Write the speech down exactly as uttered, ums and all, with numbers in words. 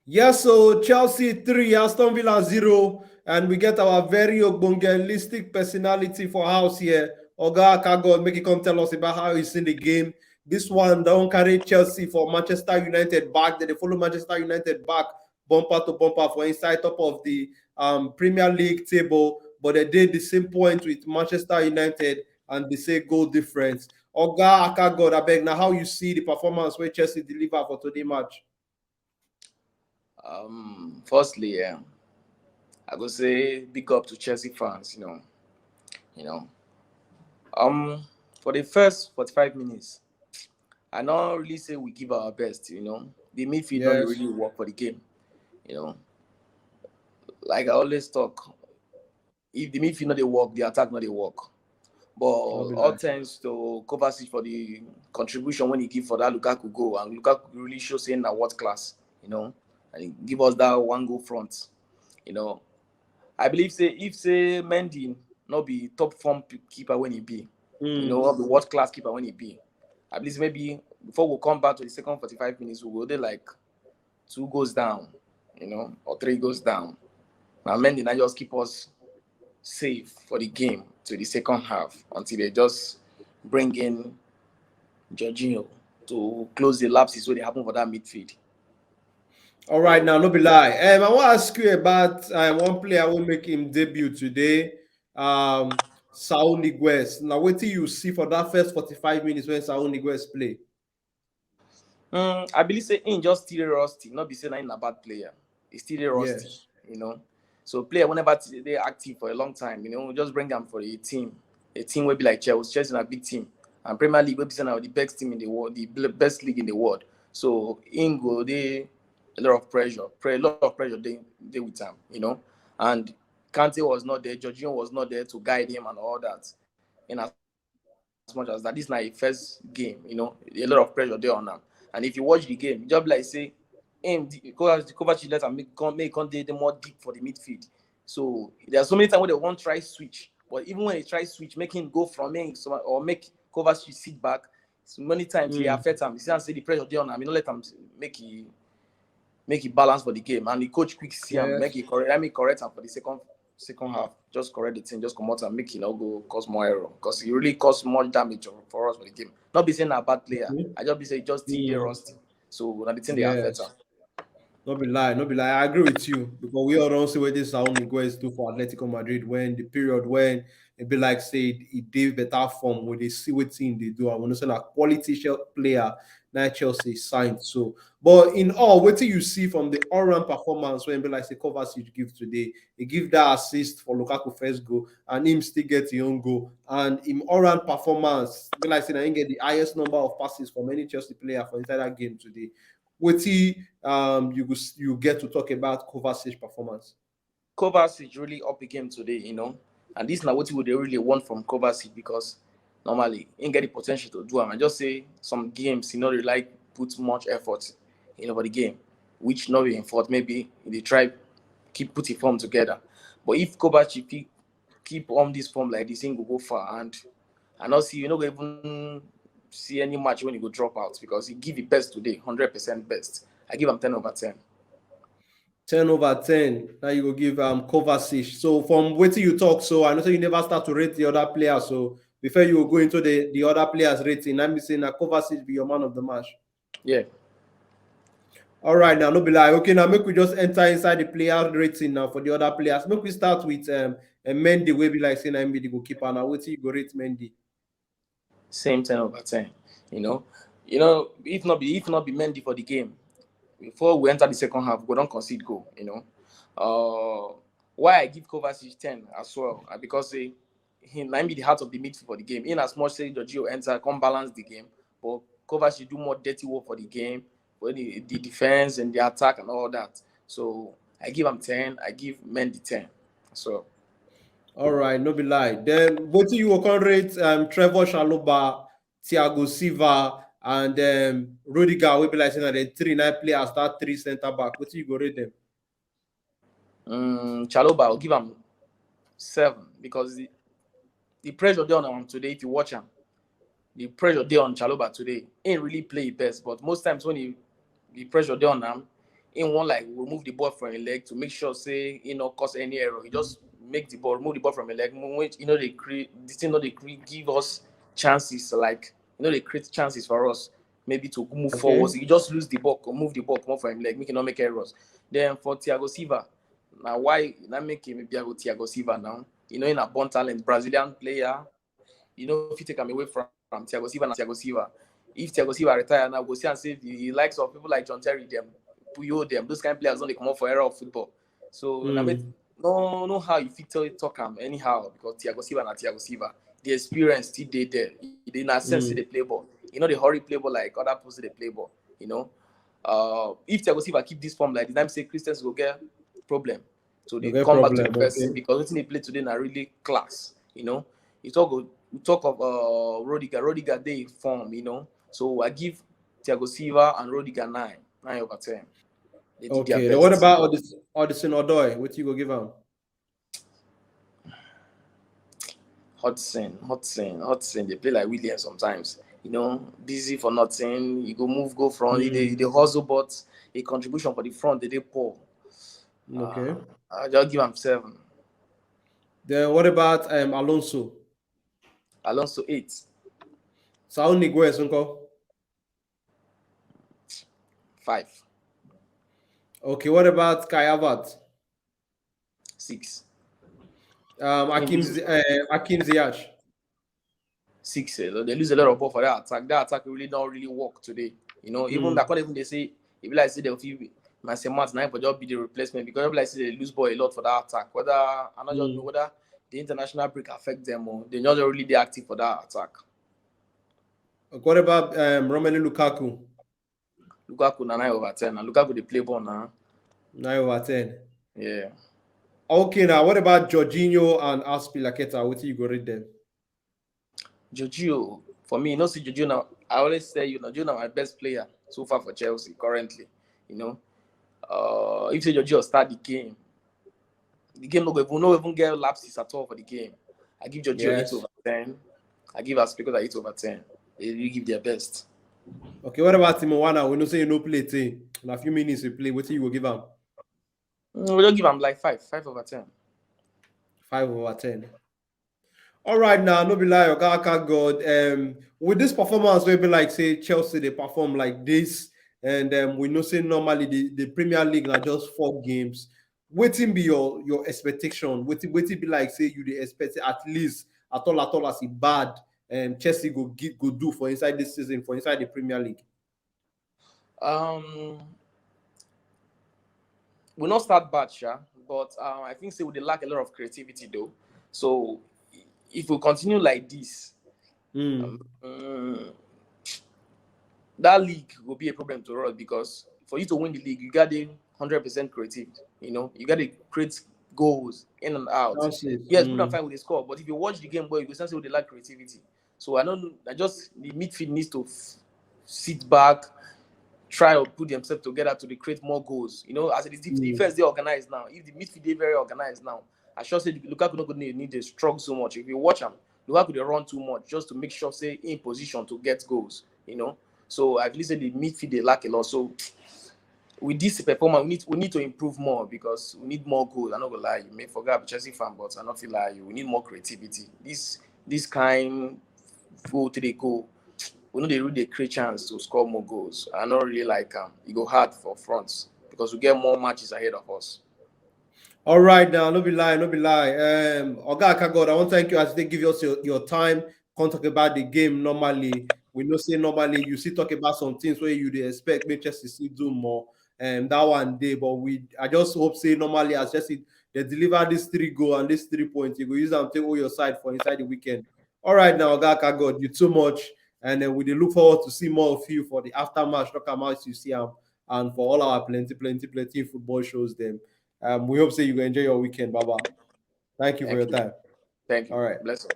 Yes, so Chelsea three, Aston Villa zero, and we get our very ogbongelistic personality for house here. Oga Akagod, make it come tell us about how he's seen the game. This one don't carry Chelsea for Manchester United back. They follow Manchester United back bumper to bumper for inside top of the um, Premier League table, but they did the same point with Manchester United and they say goal difference. Oga Akagod, I beg now how you see the performance where Chelsea deliver for today match. Um, firstly, yeah, I go say big up to Chelsea fans. You know, you know, um, for the first forty-five minutes, I not really say we give our best. You know, the midfield not Yes. really work for the game. You know, like I always talk, if the midfield not they work, the attack not they work. But No be all lie. thanks to Kovacic for the contribution when he give for that Lukaku goal, and Lukaku really show saying that world class, you know, and he give us that one goal front, you know. I believe say if say Mendy not be top form p- keeper when he be, you know, not be world class keeper when he be, I believe maybe before we come back to the second forty-five minutes, we go there like two goals down, you know, or three goals down. Now Mendy now just keep us safe for the game to the second half until they just bring in Jorginho to close the lapses where they happen for that midfield. All right, now, no be lie. Um, I want to ask you about um, one player who make him debut today, um, Saul Niguez. Now, what do you see for that first forty-five minutes when Saul Niguez play? Mm, I believe say he just still rusty, not be saying I'm a bad player. He's still rusty, Yes. you know. So player whenever t- they active for a long time, you know, just bring them for a team, a team will be like Chelsea. Chelsea is a big team, and Premier League will be saying the best team in the world, the bl- best league in the world. So Ingo, they a lot of pressure, pre- a lot of pressure they they with him, you know. And Kante was not there, Jorginho was not there to guide him and all that. In as much as that is not a first game, you know, a lot of pressure there on him. And if you watch the game, just like say, him the Kovacic, Kovacic let him make come make come dey dey more deep for the midfield. So there are so many times where they won't try switch, but even when they try switch, make him go from him so, or make Kovacic sit back. So many times he Mm. affect him. You see, I say the pressure there on him. You know, let him make he make he balance for the game, and the coach quick see him, Yes. make he correct. I mean, correct him for the second second half. Just correct the thing. Just come out and make he not go cause more error because he really caused more damage for, for us for the game. Not be saying a bad player. Mhm. I just be say just still dey Mm. rusty. So now the thing they affect Yes. him. No be lie, no be lie. I agree with you because we all don't see what this Saul Niguez do for Atletico Madrid when the period when it be like say he did better form when they see what team they do. I want to say like quality shel- player that Chelsea signed. So, but in all, what do you see from the all-round performance when be like say Kovacic give today? He give that assist for Lukaku first goal, and him still get his own goal. And in all-round performance, be like say na him get the highest number of passes from any Chelsea player for inside that game today. What he um you go s- you get to talk about Kovacic performance? Kovacic really up the game today, you know, and this is not what we really want from Kovacic because normally he get the potential to do. And I just say some games he not really like put much effort, you know, for the game, which not be in fault. Maybe they try keep putting form together, but if Kovacic keep keep on this form like this, he go go far. And I not see you know even see any match when he go drop out because he give the best today, hundred percent best. I give him ten over ten. Ten over ten. Now you go give um Kovacic. So from what you talk, so I know say you never start to rate the other players. So before you go into the the other players rating, let me say now Kovacic be your man of the match. Yeah. All right, now no be lie. Okay, now make we just enter inside the player rating now for the other players. Make we start with um and Mendy will be like saying I'm the goalkeeper. Now what you go rate Mendy? Same ten over ten. You know, you know, if not be if not be Mendy for the game, before we enter the second half, we don't concede goal. You know, uh, why I give Kovacic ten as well uh, because say he might be the heart of the midfield for the game. In as much say Jorginho enter, come balance the game, but Kovacic do more dirty work for the game, for the, the defense and the attack and all that. So I give him ten. I give Mendy ten. So All right, no be lie. Then what do you go rate um Trevor Chalobah, Thiago Silva, and um Rudiger? We be like saying that the three nine players start three center back. What do you go rate them? Um, Chalobah, I'll give him seven because the, the pressure there on him today. If you watch him, the pressure there on Chalobah today ain't really play best. But most times when he the pressure there on him, he wan like remove the ball from him leg to make sure say he no cause any error. He just make the ball, remove the ball from him leg, mo- which you know they create this thing, no they create give us chances like you know they create chances for us maybe to move Okay. forward. So you just lose the ball, move the ball, come off from him leg, make it not make errors. Then for Thiago Silva, now why not make him Thiago Thiago Silva now? You know, in a born talent, Brazilian player, you know, if you take him away from, from Thiago Silva and Thiago Silva, if Thiago Silva retire now, go see and say the likes of people like John Terry, them, Puyol, them, those kind of players don't they come up for era of football. So Mm. na make- no, no, how you fit tell talk am anyhow because Thiago Silva na Thiago Silva. The experience still dey there. They na sense Mm. they play ball. You know, they hurry play ball like other people they play ball. You know, uh, if Thiago Silva keep this form like this, I'm say Christians go get problem. So they Go get come back to the problem, person okay. because what they play today na really class. You know, you talk of you talk of uh Rodiger. Rodiger they form. You know, so I give Thiago Silva and Rodiger nine, nine over ten. They did their Okay. best. Then what about Odis- Odison Odoi? What you go give him? Hudson, Hudson, Hudson. They play like Williams sometimes. You know, busy for nothing. You go move, go front. Mm. They, they hustle, but a contribution for the front, they, they poor. Okay. Uh, I just give him seven. Then what about um, Alonso? Alonso eight, Saul Niguez, uncle. Five, Okay. What about Kai Havertz? six, Um, Hakim, Zi- uh, Hakim Ziyech. Six. Eh, they lose a lot of ball for that attack. That attack really don't really work today. You know, even Mm. that can't even they say if like say they feel my say Mount nine for just be the replacement because if like say they lose ball a lot for that attack. Whether I not just Mm. know whether the international break affect them or they not really they active for that attack. What about um, Romelu Lukaku? Lukaku na nine over ten, and Lukaku they play ball now. Nine over ten. Yeah. Okay, now what about Jorginho and Azpilicueta? What you go read them? Jorginho, for me, you know, see Jorginho now. I always say, you know, Jorginho na my best player so far for Chelsea currently. You know, uh, if say Jorginho start the game, the game no go even no even get lapses at all for the game. I give Jorginho Yes. eight over ten. I give Azpilicueta eight over ten. They really give their best. Okay, what about Timo Werner? We know say you no play thing. In a few minutes we play. What you go give him? Mm, we don't give him like five, five over ten. Five over ten. All right, now no be lie, Oga Aka God. Um, with this performance, we be like say Chelsea they perform like this, and um, we know say normally the, the Premier League are just four games. Waiting be your your expectation. Waiting waiting be like say you they expect at least at all at all as it bad. Um, Chelsea go gi- go do for inside this season for inside the Premier League. Um, we not start bad, sha, but um, I think say we dey lack a lot of creativity though. So if we continue like this, Mm. um, that league will be a problem to us because for you to win the league, you got to hundred percent creative. You know, you got to create goals in and out. Chances. Yes, good Mm. and fine with the score, but if you watch the game well, you can see they lack creativity. So I don't. I just the midfield needs to f- sit back, try to put themselves together to create more goals. You know, as it is, if the Mm. defense they organized now, if the midfield they very organized now, I sure say Lukaku not going to need to struggle so much. If you watch him, Lukaku they run too much just to make sure say in position to get goals. You know, so I believe say the midfield they lack a lot. So with this performance, we need we need to improve more because we need more goals. I not gonna lie, you may forget I'm a Chelsea fan, but I not feel like you. We need more creativity. This this kind goal to the goal. We know they really create chance to score more goals. I not really like um. It go hard for fronts because we get more matches ahead of us. All right, now no be lie, no be lie. Um, Oga Aka God, I want to thank you as they give us your, your time. Can't talk about the game normally. We know say normally you see talk about some things where you they expect Manchester City do more. Um, that one day, but we I just hope say normally as Chelsea they deliver this three goal and this three points. You go use them take all your side for inside the weekend. All right, now Oga Aka God, you too much, and then we dey look forward to see more of you for the after match. Talk about you see him, and for all our plenty, plenty, plenty football shows. Them, um, we hope say you go enjoy your weekend, Baba. Thank you for Thank your you. Time. Thank you. All right. Bless up.